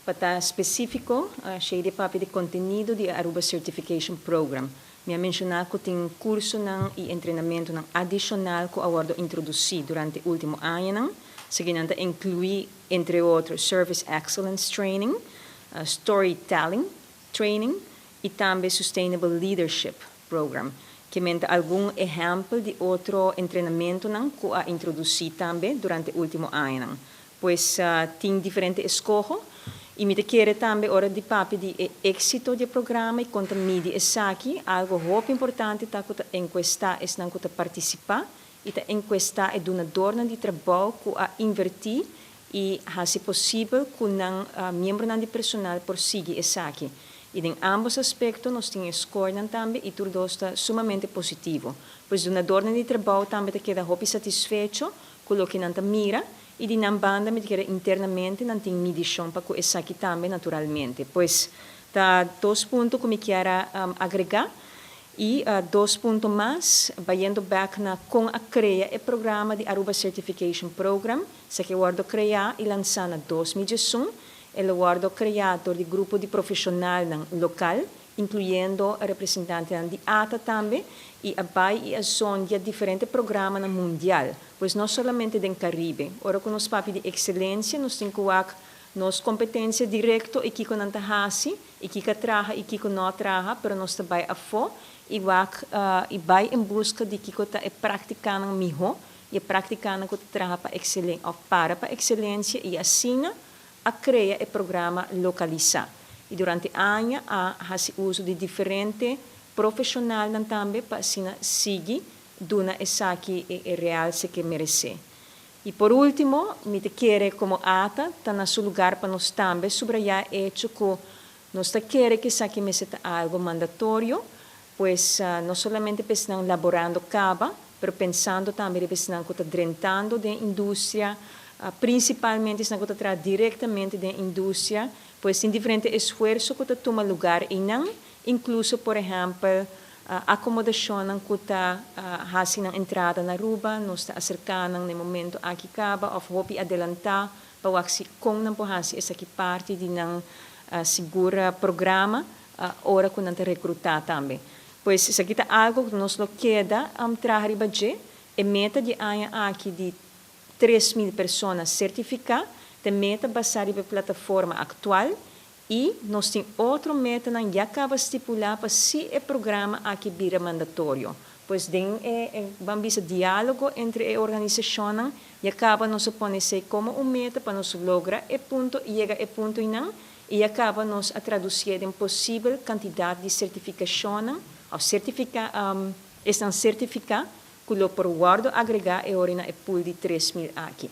Pa ta specifico, Shady a papia di contenido di e Aruba Certification Program. Mi a menciona cu tin cursonan y entrenamentonan adicional cu a wordo introduci durante ultimo añanan. Esakinan ta inclui, entre otro, Service Excellence Training, Storytelling Training y tambe Sustainable Leadership Program. Kemen ta algun ehempel di otro entrenamentonan cu a introduci tambe durante ultimo añanan. Pues tin diferente escoho y mi ta kere tambe ora di papia di e exito di e programa y con ta midi esaki, algo hopi importante ta cu ta encuesta esnan cu ta participa y ta encuesta e dunadornan di trabou cu a inverti y haci posibel cu nan miembronan di personal por sigui esaki. Y den ambos aspecto nos tin e scorenan tambe y tur dos ta sumamente positivo. Pues dunadornan di trabou tambe ta keda hopi satisfecho cu loke nan ta mira y di nan banda mi ta kere internamente nan tin midicion pa cu esaki tambe naturalmente. Pues ta dos punto cu mi kier a agrega y dos punto mas bayendo bek na con a crea e programa di Aruba Certification Program. Esaki a wordo crea y lansa na 2011. El a wordo crea door di grupo di profesionalnan local, incluyendo representantenan di ATA tambe, y a bay y a sondia diferente programanan mundial, pues no solamente den Caribe. Ora cu nos papia di excelencia, nos tin cu wak nos competencia directo y kico nan ta haci, y kico a traha y kico no a traha, pero nos ta bay afo y wak y bay en busca di kico ta e practicanan miho y e practicanan cu ta traha pa excelen of para pa excelencia y asina a crea e programa localisa. Y durante aña a haci uso di diferente profesionalnan tambe pa asina sigui duna esaki e realce cu e merece. Y por ultimo, mi ta kere como ATA ta na su lugar pa nos tambe subraya e hecho cu nos ta kere cu esaki mester ta algo mandatorio, pues no solamente pa esnan laborando caba, pero pensando tambe riba esnan cu ta drentando den industria, principalmente esnan cu ta traha directamente den industria, pues tin diferente esfuerso cu ta tuma lugar eynan, incluso por ehempel acomodacionnan cu ta haci nan entrada na Aruba, nos ta acerca nan na e momento aki caba of hopi adelanta pa wak si con nan por haci esaki parti di nan sigur programa ora cu nan ta recruta tambe. Pues esaki ta algo cu nos lo keda traha riba dje. E meta di aña aki di 3000 persona certifica ta e meta basa riba e plataforma actual y nos tin otro metanan ya caba stipula pa si e programa aki bira mandatorio. Pues den e, ban bisa, dialogo entre e organisacionnan ya caba nos a pone esey como un meta pa nos logra e punto y yega e punto eynan y ya caba nos a traducié den posibel cantidad di certificacionnan of certifica, esnan certifica cu lo por wordo agrega e ora na e pool di 3000 aki.